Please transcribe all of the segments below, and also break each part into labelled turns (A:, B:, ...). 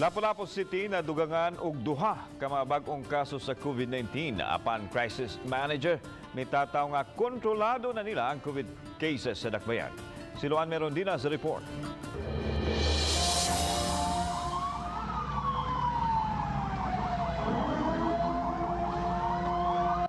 A: Lapu-Lapu City nadugangan og duha ka mga bag-ong kaso sa COVID-19 apan crisis manager mitataw nga kontrolado na nila ang COVID cases sa Dakbayan. Si Luan Merondina sa report.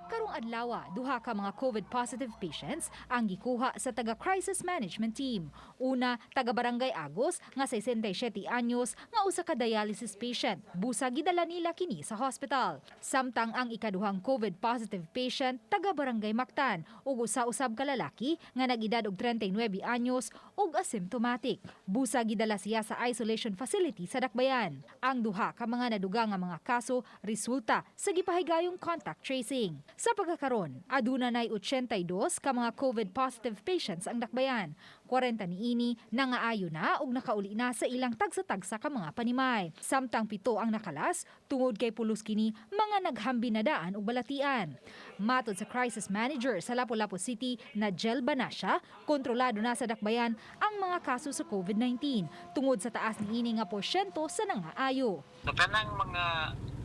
B: Karong adlaw, duha ka mga COVID positive patients ang gikuha sa taga Crisis Management Team. Una, taga Barangay Agos nga 67 anyos nga usa ka dialysis patient. Busa gidala nila kini sa hospital. Samtang ang ikaduhang COVID positive patient taga Barangay Mactan ug usa usab ka lalaki nga nag-edad og 39 anyos ug asymptomatic. Busa gidala siya sa isolation facility sa Dakbayan. Ang duha ka mga nadugang nga mga kaso resulta sa gipahigayong contact tracing. Sa pagkakaron, aduna nay 82 ka mga COVID positive patients ang Dakbayan. 40 niini nangaayo na ug nakauli na sa ilang tagsa-tagsa ka mga panimay. Samtang 7 ang nakalas tungod kay pulos kini mga naghambi na daan og balatian. Matod sa crisis manager sa Lapu-Lapu City na Jel Banasya, kontrolado na sa Dakbayan ang mga kaso sa COVID-19 tungod sa taas niini nga porsyento sa nangaayo.
C: Sa tanang mga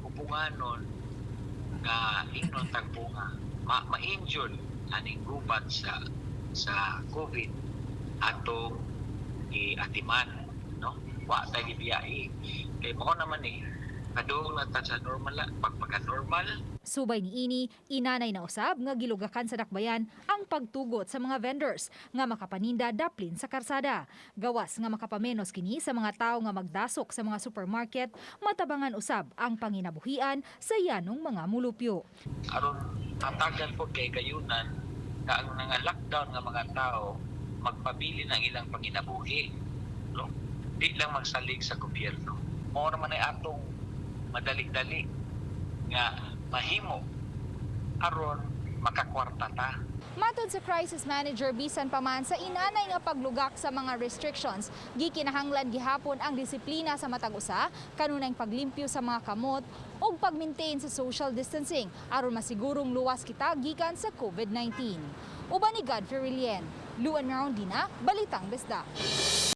C: hubunganon nga ingnon tagbunga ma-injured aning gubat sa COVID atong giatiman, no? Wa tay gibiyai kay mao naman eh kadung na ta sa normal pagpagka normal.
B: Subay niini, inanay na usab nga gilugakan sa Dakbayan ang pagtugot sa mga vendors nga makapaninda daplin sa karsada. Gawas nga makapamenos kini sa mga tao nga magdasok sa mga supermarket, matabangan usab ang panginabuhian sa yanong mga mulupyo.
C: Aron hatagan po kay gayunan nga ang nga lockdown nga mga tao magpabili ng ilang panginabuhi, no? Di lang magsalig sa gobyerno. Mao naman ay atong madali-dali nga mahimo aron makakwarta ta.
B: Matod sa crisis manager, bisan pa man sa inanay nga paglugak sa mga restrictions, gikinahanglan gihapon ang disiplina sa matag usa, kanunayng paglimpyo sa mga kamot ug pag-maintain sa social distancing aron masigurong luwas kita gikan sa COVID-19. Uban ni Godfrey Relien, Luan Merondina, Balitang Bisdak.